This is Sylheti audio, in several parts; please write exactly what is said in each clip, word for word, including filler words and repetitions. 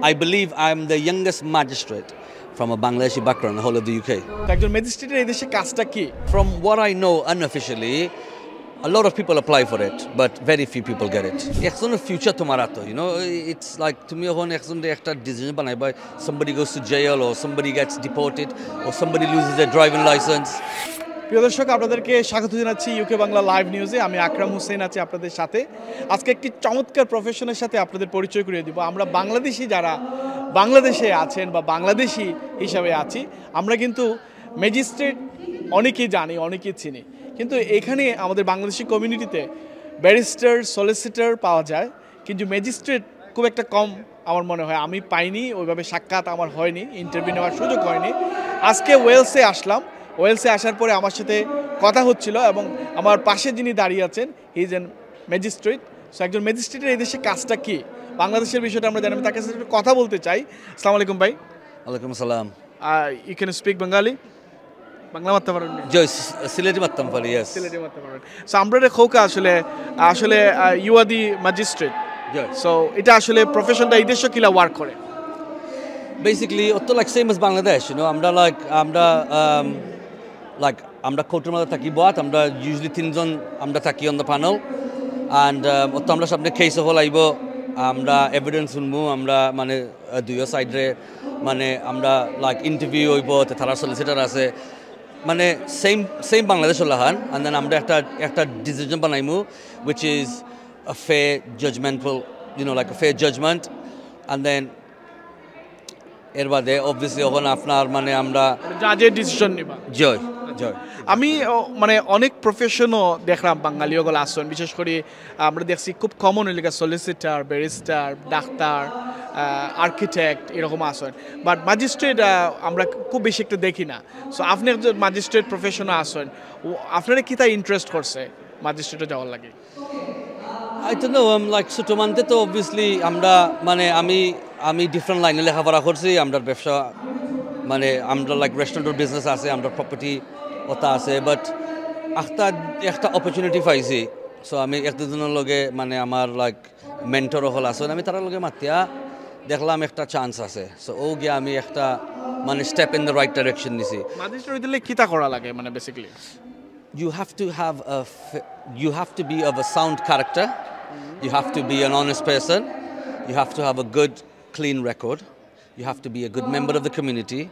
I believe I'm the youngest magistrate from a Bangladeshi background in the whole of the U K. তো একজন ম্যাজিস্ট্রেটের এই দেশে কাজটা কি? From what I know unofficially, a lot of people apply for it, but very few people get it. একজনের ফিউচার তোমার হাতে, you know, it's like তুমি এখন একজনরে একটা ডিসিশন বানাইবা, somebody goes to jail or somebody gets deported or somebody loses their driving license. প্রিয় দর্শক, আপনাদেরকে স্বাগত জানাচ্ছি ইউকে বাংলা লাইভ নিউজে। আমি আকরাম হোসেন আছি আপনাদের সাথে। আজকে একটি চমৎকার প্রফেশনের সাথে আপনাদের পরিচয় করিয়ে দিব। আমরা বাংলাদেশি যারা বাংলাদেশে আছেন বা বাংলাদেশি হিসাবে আছি, আমরা কিন্তু ম্যাজিস্ট্রেট অনেকেই জানি, অনেকেই চিনি, কিন্তু এখানে আমাদের বাংলাদেশি কমিউনিটিতে ব্যারিস্টার, সলিসিটর পাওয়া যায়, কিন্তু ম্যাজিস্ট্রেট খুব একটা কম আমার মনে হয়। আমি পাইনি, ওইভাবে সাক্ষাৎ আমার হয়নি, ইন্টারভিউ নেওয়ার সুযোগ হয়নি। আজকে ওয়েলসে আসলাম। ওয়েলসে আসার পরে আমার সাথে কথা হচ্ছিল এবং আমার পাশে যিনি দাঁড়িয়ে আছেন, he is an magistrate. So একজন ম্যাজিস্ট্রেটের এই দেশে কাজটা কি, বাংলাদেশের বিষয়টা আমরা জানি। আমি তার কাছে একটু কথা বলতে চাই। আসসালামু আলাইকুম ভাই। ওয়ালাইকুম আসসালাম। You can speak Bengali? Bangla মাততে পারেন? জি, সিলেটি মাততাম পারি, ইয়েস। সিলেটি মাততে পারেন। সো আমরা রে খোকা আসলে, আসলে you are the magistrate. জি। সো এটা আসলে প্রফেশনটা এই দেশে কিলা ওয়ার্ক করে? বেসিক্যালি অত like same as Bangladesh, you know. আমরা লাইক আমরা লাইক আমরা কোর্টের মধ্যে থাকি, বাট আমরা ইউজুয়ালি তিনজন আমরা থাকি অন দ্য প্যানেল। অ্যান্ড অত আমরা সামনে কেস হল আইব, আমরা এভিডেন্স শুনবো, আমরা মানে আহ, দুইও সাইডরে মানে আমরা লাইক ইন্টারভিউ হইব, তে তারা সলিসিটার আছে, মানে সেম সেম বাংলাদেশ লাখান। অ্যান্ড দেন আমরা একটা একটা ডিসিশন বানাইমু, which is a fair judgmental, you know, like a fair judgment. And then এর বাদে অবভিয়াসলি এখন আপনার মানে আমরা জাজে ডিসিশন নিবা। জয় জয় আমি ও, মানে অনেক প্রফেশনও দেখলাম বাঙালি ওগুলো আসন, বিশেষ করে আমরা দেখছি খুব কমন হইলে সলিসিটার, ব্যারিস্টার, ডাক্তার, আর্কিটেক্ট এরকম আসন, বাট ম্যাজিস্ট্রেট আমরা খুব বেশি একটা দেখি না। সো আপনি একজন ম্যাজিস্ট্রেট প্রফেশনে আসন, ও আপনারা কিতা ইন্টারেস্ট করছে ম্যাজিস্ট্রেটে যাওয়ার লাগি? আই তো নো, লাইক ছোটো মানতে তো অবভিয়াসলি আমরা মানে আমি আমি ডিফারেন্ট লাইনে লেখাপড়া করছি। আমরা ব্যবসা মানে আমরা লাইক রেস্টুরেন্টের বিজনেস আছে, আমরা প্রপার্টি ওটা আছে, বাট একটা একটা অপরচুনিটি পাইছি। সো আমি এক দুজনের লগে মানে আমার লাইক মেন্টর হল আছে, আমি তারার লগে মাতিয়া দেখলাম একটা চান্স আছে। সো ও গিয়া আমি একটা মানে step in the right direction নিছি। ম্যাজিস্ট্রেট হইতে কিতা করা লাগে মানে basically? You have to have a f- you have to be of a sound character. You have to be an honest person. You have to have a good, clean record. You have to be a good member of the community.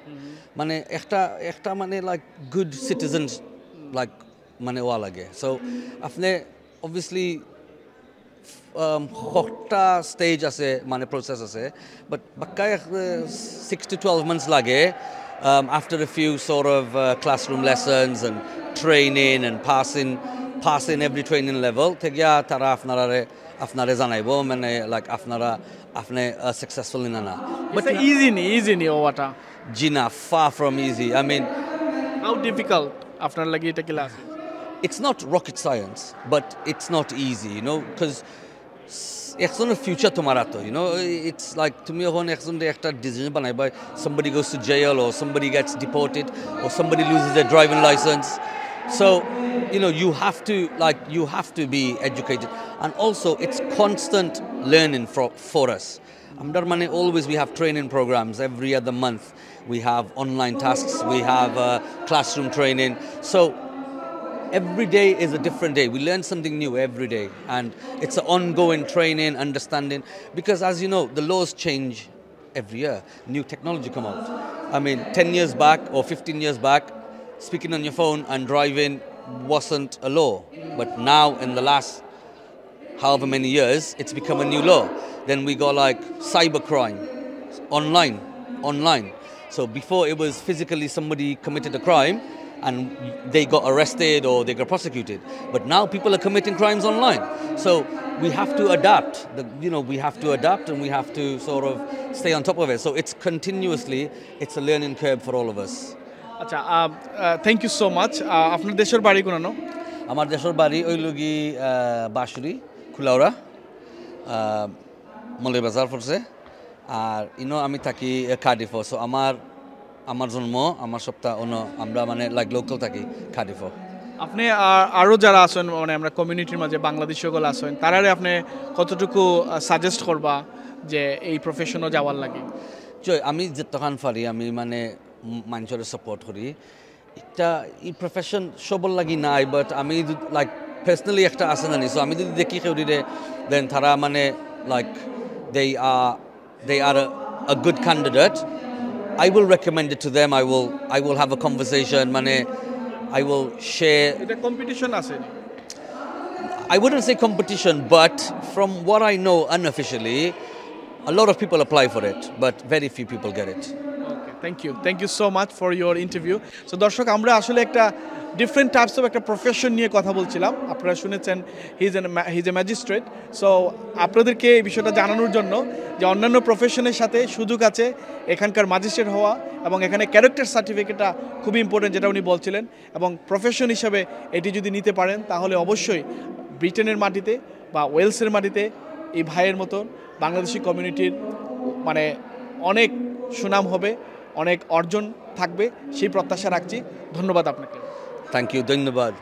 মানে একটা একটা মানে like good citizen like মানে ওয়া লাগে। সো আপনি অবভিয়াসলি হকটা স্টেজ আছে মানে প্রসেস আছে, বাট বাক্কা six to twelve months লাগে. Um, after a few sort of uh, classroom lessons and training and passing passing every training level, তে গিয়া তারা আপনারারে আপনারে জানাইবো মানে লাইক আপনারা আপনি সাকসেসফুল না না। বাট ইজি নি, ইজি নি ওটা। জি না, far from easy. I mean, how difficult আপনার লাগি এটা কিলা আছে? It's not rocket science, but it's not easy, you know, because একজনের ফিউচার তোমার হাতে, you know. It's like তুমি এখন একজনরে একটা ডিসিশন বানাইবা, somebody goes to jail or somebody gets deported or somebody loses their driving license. So, you know, you have to, like, you have to be educated. And also, it's constant learning for, for us. আমরা মানে always we have training programs every other month. We have online tasks, we have uh, classroom training. So every day is a different day. We learn something new every day, and it's an ongoing training, understanding. Because as you know, the laws change every year. New technology come out. I mean, ten years back or fifteen years back, speaking on your phone and driving wasn't a law. But now, in the last however many years, it's become a new law. Then we got like cyber crime, online, online. So before it was physically somebody committed a crime and they got arrested or they got prosecuted. But now people are committing crimes online. So we have to adapt. The, you know, we have to adapt and we have to sort of stay on top of it. So it's continuously, it's a learning curve for all of us. আচ্ছা, thank you so much. আপনার দেশের বাড়ি কোনানো? আমার দেশের বাড়ি ওই লগি বাঁশরি, কুলাউড়া, মৌলভীবাজার পড়ছে। আর ইনো আমি থাকি কার্ডিফো। সো আমার আমার জন্ম, আমার সপ্তাহ অন্য, আমরা মানে লাইক লোকাল থাকি কার্ডিফো। আপনি আ- আরো যারা আছেন মানে আমরা কমিউনিটির মাঝে বাংলাদেশি সকল আছেন, তারারে আপনি কতটুকু সাজেস্ট করবা যে এই প্রফেশনও যাওয়ার লাগি? জয়, আমি যতখান পারি আমি মানে মানষরে সাপোর্ট করি। এটা এই প্রফেশন সবর লাগি নাই, বাট আমি লাইক পার্সোনালি একটা আছে জানি। সো আমি যদি দেখি কেউরিরে, দেন তারা মানে like they are they are a, a good candidate, I will recommend it to them. I will I will have a conversation, মানে I will share. এটা কম্পিটিশন আছে নি? I wouldn't say competition, but from what I know unofficially, a lot of people apply for it, but very few people get it. Okay, thank you, thank you so much for your interview. So দর্শক, আমরা আসলে একটা different types of একটা প্রফেশন নিয়ে কথা বলছিলাম। আপনারা শুনেছেন, he is an he is a magistrate. So আপনাদেরকে এই বিষয়টা জানানোর জন্য যে অন্যান্য প্রফেশনের সাথে সুযোগ আছে এখানকার ম্যাজিস্ট্রেট হওয়া, এবং এখানে ক্যারেক্টার সার্টিফিকেটটা খুবই ইম্পর্টেন্ট, যেটা উনি বলছিলেন। এবং প্রফেশন হিসাবে এটি যদি নিতে পারেন, তাহলে অবশ্যই ব্রিটেনের মাটিতে বা ওয়েলসের মাটিতে এই ভাইয়ের মতন বাংলাদেশি কমিউনিটির মানে অনেক সুনাম হবে, অনেক অর্জন থাকবে, সেই প্রত্যাশা রাখছি। ধন্যবাদ আপনাকে। Thank you, ধন্যবাদ।